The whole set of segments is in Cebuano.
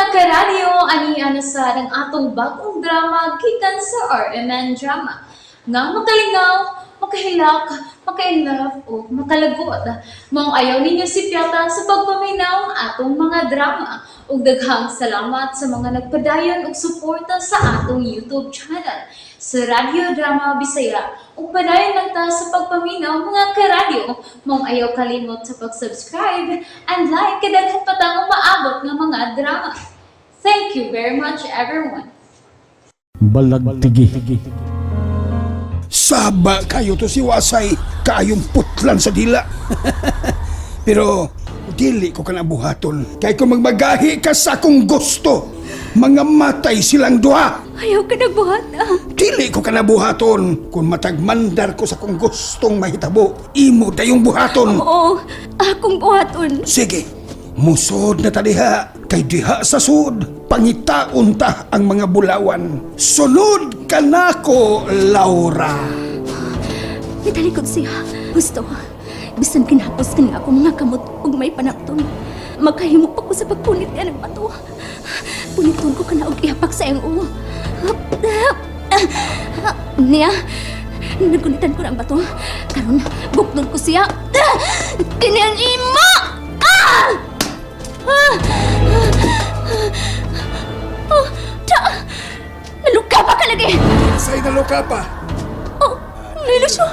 Karadyo, ani ana sa ang atong bagong drama gikan sa RMN Drama nga makalingaw, makahilak, maka-inlove o makalagot. Maong ayaw ninyo sipyata sa pagpaminaw ang atong mga drama. Ug daghang salamat sa mga nagpadayon og suporta sa atong YouTube channel sa Radyo Drama Bisaya. Ug padayon lang ta sa pagpaminaw, mga karadyo. Maong ayaw kalimot sa pag-subscribe and like kay daghan pa tang umaabot nga mga drama. Thank you very much, everyone. Balagtigi. Saba kayo to si Wasay, kaayong putlan sa dila. Pero dili ko kana buhaton. Kay kung magmagahi ka sa akong gusto, mga matay silang duha. Ayaw ka nagbuhat ah. Dili ko kana buhaton. Kung matagmandar ko sa akong gustong mahitabo, imo dayong buhaton. Oo, akong buhaton. Sige, musod na ta diha. Kay diha sa sud, pangitaon ta ang mga bulawan. Sunod ka nako, Laura. Nitalikod siya. Gusto. Bisan kinapos kani ako mga kamot ug may panapton. Makahimo pa ko sa pagpunit niya ng bato. Puniton ko kana og ihapak sa iyang ulo. Niya, nagunitan ko na ang bato. Karon, buknon ko siya. Kini ang imo! Ah! Ah! Oh, ta! Naluka pa ka lagi! Say na pa. Oh, nailusyo!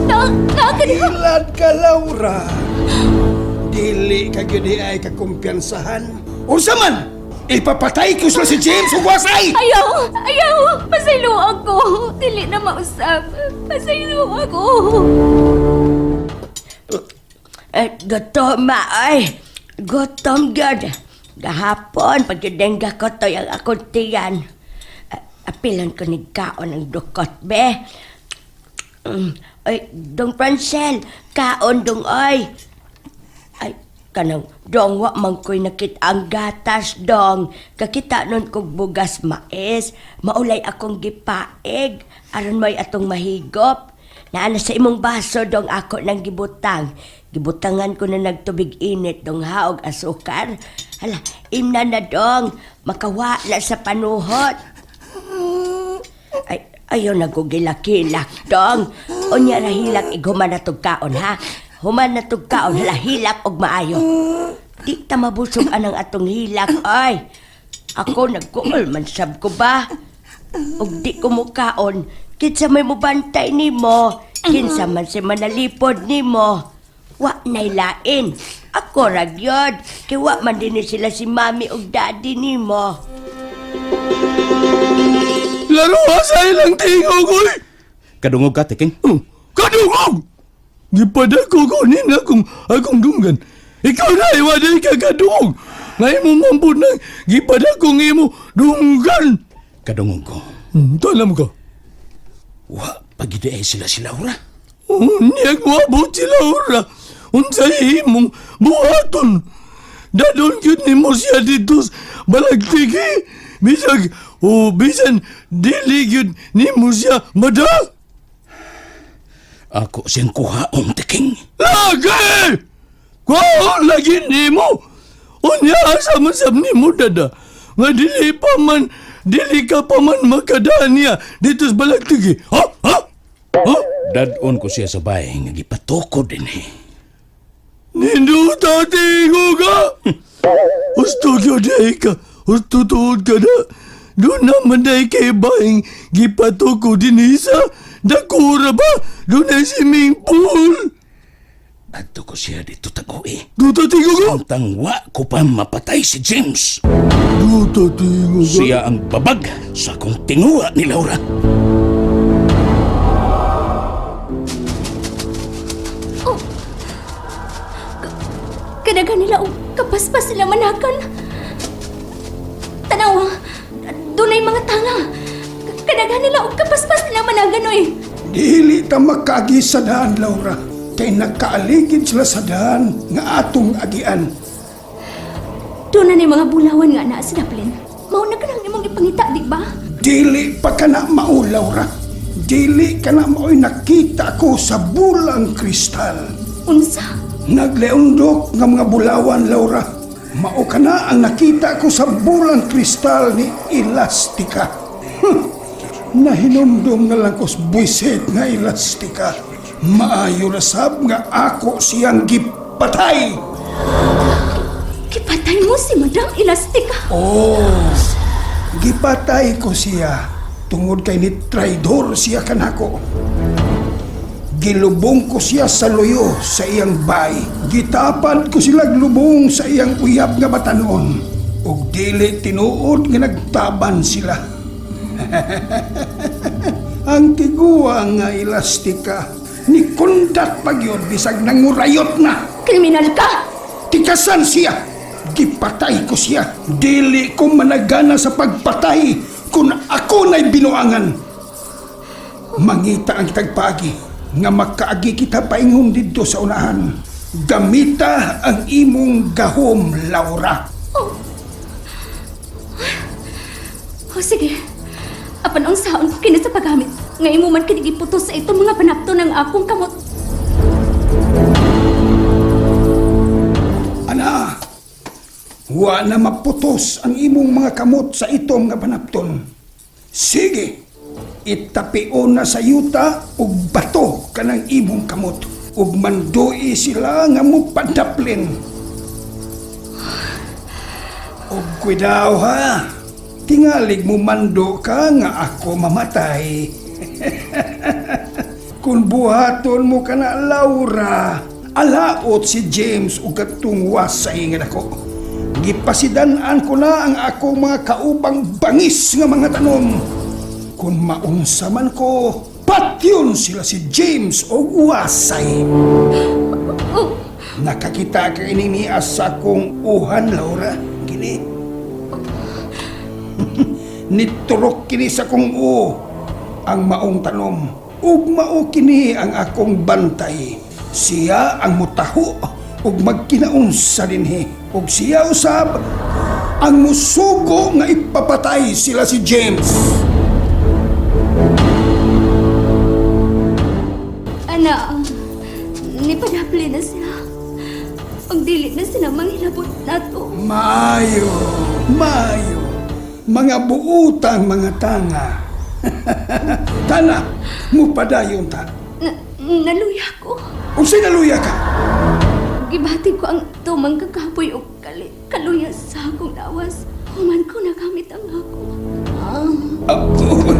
Na, na, kaniha! Ilad ka, Laura. Dili ka gyud ay kakumpiyansahan. Unsa man? Ipapatay ko sila si James ug Wasay! Ayaw! Ayaw! Pasaylo ako! Dili na mausap. Pasaylo ako! Eh, gutom ma, ay. Gutom gyud. Gahapon, pagkidengga ko to yung akong tiyan. Eh, apilan ko ni kaon ang dukot, be. Ay, dong Francel, kaon dong oy. Ay, kanang dong wa man ko'y nakita ang gatas dong. Kakita nun kog bugas mais, maulay akong gipaig, aron mo'y atong mahigop. Naana sa imong baso dong ako nang gibutang. Gibutangan ko na nagtubig init dong haog asukar. Hala, imna na dong, makawala sa panuhot. Ay, ayaw na ko gilak-hilak, dong. Unya ra hilak ig human na tug kaon, ha? Human na tug kaon, hala hilak og maayo. Di ta mabusog anang atong hilak, ay. Ako nagkuol man sab ko ba? Ug di ko mukaon, kinsa may mubantay nimo, kinsa man si manalipod nimo. Wa nay lain. Ako ra gyud, kay wa man dinhi sila si mami ug daddy nimo. Laro sa ilang tingog, oy! Kadungog ka, Tiking? Oh, kadungog! Gipadako ko nina kung akong dunggan. Ikaw na, iwaday ka kadungog. Ngayon mo mampun na, gipadako ng imo dunggan. Kadungog ko. Talam ka. Wa, pagidi ay sila si Laura. Oh, niyag wabot si Laura. Unsay imong buhaton. Dadon gyud nimo siya dito sa balagtigi. Bisag, o bisan, dili gyud nimo siya mada. Ako siyang kuhaon, Tiking. Lagi! Kuhaon lagi nimo! Unya asa man sab nimo dada. Nga dili pa man, dili ka pa man makadaan niya dito sa balagtigi. Ha? Ha? Ha? Dadon ko siya sa bahay nga gipatukod din eh. Ninduta tingo ka! Husto gyud ay ka. Husto tuod ka na. Doon naman day kay baing gipatukod din isa. Dakura ba? Doon ay swimming pool. Adto ko siya dito tag-uwi. Duta tingo ka! Samtang wa ko pa mapatay si James. Duta tingo ka! Siya ang babag sa akong tinguha ni Laura. Oh! Kadaghan nila og kapaspas sila manakan. Tanawa, dunay mga tanga. Kadaghan nila og kapaspas sila managan oy. Dili ta makaagi sa daan, Laura. Kay nakaaligid sila sa daan nga atong agian. Doon na mga bulawan nga naa sa daplin. Mao na kanang imong ipangita, di ba? Dili pa ka na mao, Laura. Dili ka na mao'y nakita ko sa bulang kristal. Unsa? Nagleundok nga mga bulawan, Laura. Mao ka na ang nakita ko sa bulang kristal ni Elastica. Nahinumdum na lang ko sa buwisit nga Elastica. Maayo na sab nga ako siyang gipatay. Gipatay mo si Madam Elastica. Oh, gipatay ko siya tungod kay ni traidor siya kanako. Gilubong ko siya sa luyo sa iyang bay. Gitapan ko sila lubong sa iyang uyab nga batanon. Ug dili tinuod nga nagtaban sila. Ang tiguwa nga elastika ni kundat pagyod bisag nangurayot na. Kriminal ka! Tikasan siya. Gipatay ko siya. Dili ko managana sa pagpatay kung ako na'y binuangan. Mangita ang tagpagi nga makaagi kita paingon didto sa unahan. Gamita ang imong gahom, Laura. O sige. Apan ang saon ko kini sa paggamit. Nga imo man kini giputos sa itong mga panapto ng akong kamot. Ana, wa na maputos ang imong mga kamot sa itom nga panapton. Sige, itapion na sa yuta ug bato kanang imong kamot ug mandui sila nga mupadaplin. Ug kuidaw ha, tingalig mo mando ka nga ako mamatay. Kung buhaton mo ka na, Laura, alaot si James ug katong wasay nga dako. Gipasidan-an ko na ang akong mga kaubang bangis nga mga tanom. Kung maunsa man ko, patyon sila si James o wasay. Oh, Nakakita ka ini niya sa akong uhan, Laura. Kini. Niturok kini sa kong u ang maong tanom. Ug mao kini ang akong bantay. Siya ang mutaho ug magkinaunsa dinhi. Ug siya usab ang musugo nga ipapatay sila si James. Ana, nipadapli na sila. Ang dili na sila manghilabot nato. Maayo, maayo. Mga buutang mga tanga. Tana, mupadayon ta. Na, naluya ko. Unsay naluya ka? Gibati ko ang tumang kakapoy og kali. Kaluya sa akong lawas. Human ko nagamit ang ako. Ah, Ah, oh,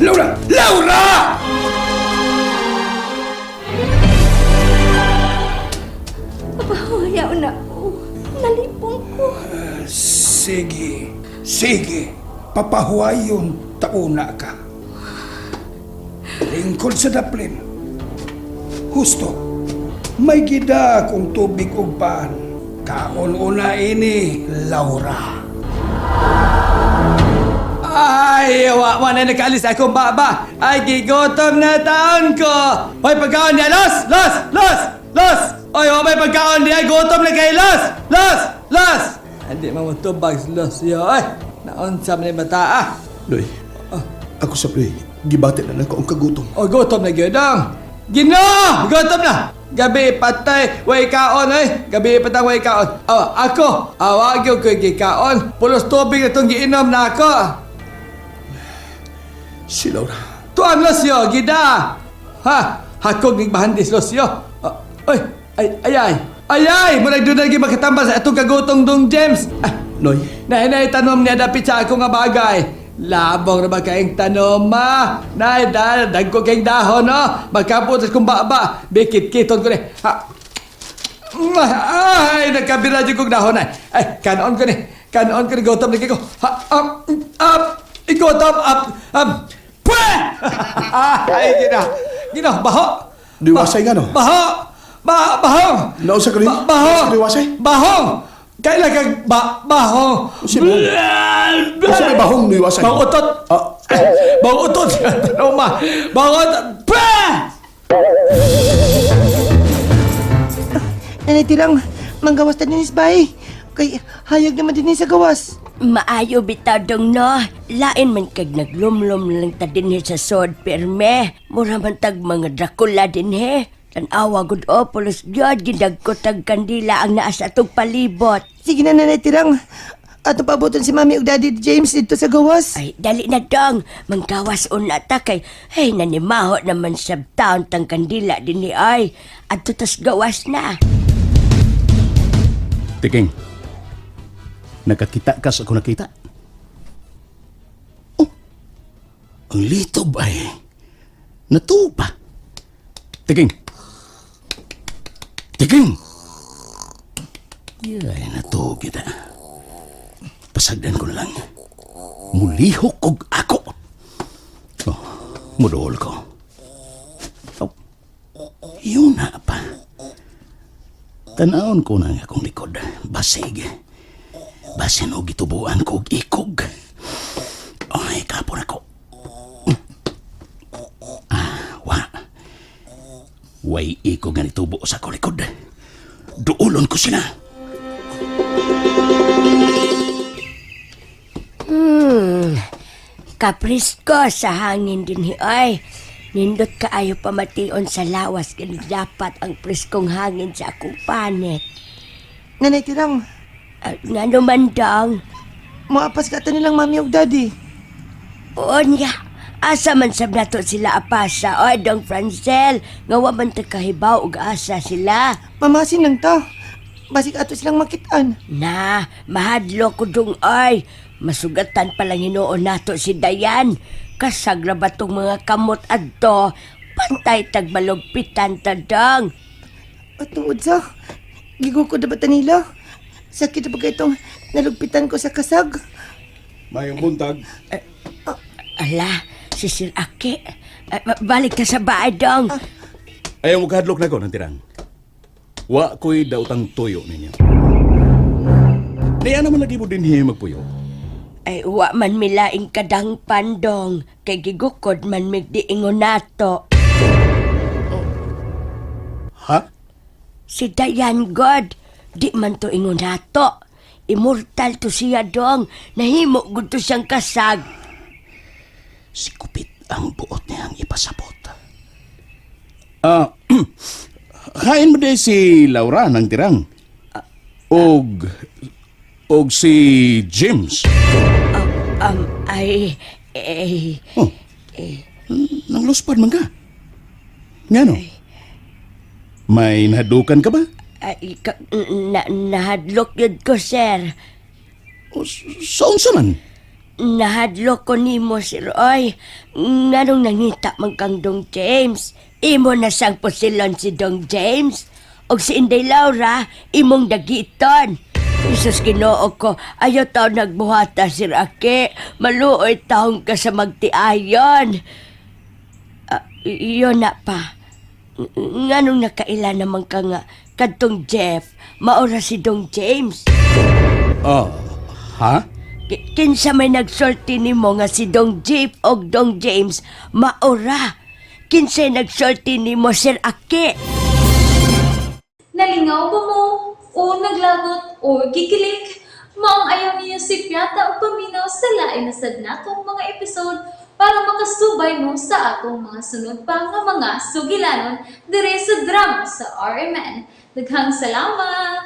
Laura! Laura! Papahuhayaw na ako. Nalipong ko. Sige, sige. Papahuwayon tauna ka. Lingkod sa daplin. Husto, may gida kong tubig ug paan. Kaon-una ini, Laura. Ay, wa wa na nakaalis akong baba. Ay, gigotom na taon ko. Hoy, pagkaon niya. Los! Los! Los! Los! Oy, wa may pagkaon niya. Gutom na kay Los! Los! Los! Hindi man mo tubag, Los. Yo, ay, naunsa man ni bata, ah. Loy, ako sa pre, gibati na lang ko ang kagutom. O, gutom na gyud ang. Gino! Gutom na! Gabi patay, way kaon ay. Gabi patay, way kaon. Oh, ako, awag gyud ko gikaon. Pulos tubig na itong giinom na ako. Si Laura, Tuan Losyo, gida! Ha? Hakog ni bahandis Losyo. Ah, oy, ay, ay, ay. Ay, ay! Murag doon lagi makatambal sa atong kagutong dong James. Ah, Noy, nay, nay, tanom niya dapit sa ako nga bagay. Labong na ba kayong tanom, ma? Nay, dahil, dagko kayong dahon, no? Magkapot sa kong baba. Bikit-kiton ko ni. Ha? Ay, nagkabira dyan kong dahon, ay. Ay, kanon ko ni. Kanon ko ni, gutom ni ko. Ha, up, up, gutom, up, up. Pwe! Ay, gina. Gina, baho. Diwasay nga, no? Baho! Ba bahong! Nausa ka rin? Ba bahong! Nausa ka diwasay? Bahong! Kailan kang ba bahong? Usa bahong? Usa may bahong diwasay? Bahong utot! Ah. Bahong utot! Tanong ma! Bahong utot! Pwe! Nanay tilang, manggawas ta dinis bay. Kay hayag naman din sa gawas. Maayo bitaw dong no. Lain man kag naglumlum lang ta dinhi sa sod pirme. Mura man tag mga Dracula dinhi. Tan-awa gud o pulos gyud gidagko tag kandila ang naa sa atong palibot. Sige na, Nanay Tirang. Ato paaboton si Mami ug Daddy James dito sa gawas. Ay, dali na dong. Manggawas una ta kay, hey, nanimaho naman sa taon tang kandila din ni ay. Adto tas gawas na. Tiking, nakakita ka sa ako nakita? Oh, ang litob ay natupa. Tiking! Tiking! Yay, natuo kita. Pasagdan ko na lang. Mulihok og ako. Oh, muduol ko. Oh, yun na pa. Tanawon ko na ang akong likod. Basig. Basin og gitubuan ko og ikog. Ay, kapon ako. Ah, wa. Way ikog nga nitubo sa akong likod. Duulon ko sila. Kaprisko sa hangin din hi ay. Nindot kaayo pamation sa lawas gani dapat ang preskong hangin sa akong panit. Nanay Tirang, Ngano man dong? moapas ka ata nilang Mami ug Daddy. Oo niya. Asa man sab nato sila apasa. Oy, dong Francel, nga wa man ta kahibaw og asa sila. Mamasin lang ta. Basig ato silang makitaan. Na, mahadlo ko dong ay. Masugatan pa lang hinuon nato si Dayan. Kasagra ba tong mga kamot adto? Pantay tagmalugpitan ta dong. At tungod sa, gigukod na ba ta nila? Sakit na ba itong nalugpitan ko sa kasag? Mayong buntag. Ala, si Sir Aki. Balik ka sa bahay dong. Ayaw mo kahadlok na ko ng tirang. Wa ko'y dautang tuyo ninyo. Niya naman lagi mo din magpuyo. Ay, wa man milaing kadang pandong. Kay gigukod man migdiingon nato. Ha? Si Dayan God, di man to ingon nato. Immortal to siya dong. Nahimo gud to siyang kasag. Si Kupit ang buot niyang ipasabot. Ah, kain mo din si Laura ng tirang. Og, og si James. Ay, eh, Oh, nang luspad man ka. Ngano? May nahadukan ka ba? Ay, na, nahadlok yun ko, sir. O, sa unsa man? Nahadlok ko nimo, sir. Oy, nganong nangita man kang Dong James? Imo na sang pusilon si Dong James. Og si Inday Laura, imong dagiton. Jesus Ginoo ko, ayaw taon nagbuhata, Sir Ake. Maluoy taong ka sa magtiayon. Ah, yun na pa. Nganong nakaila naman ka nga kadtong Jeff, maura si Dong James. Ah, ha? Kinsa may nagsulti nimo nga si Dong Jeff og Dong James, maura. Kinsa nagsulti nimo Sir Ake. Nalingaw ba mo? O naglagot o gikilig? Maong ayaw niyo si Piata o paminaw sa lain na sad natong mga episode para makasubay mo sa atong mga sunod pa nga mga sugilanon dire sa drama sa RMN. Daghang salamat!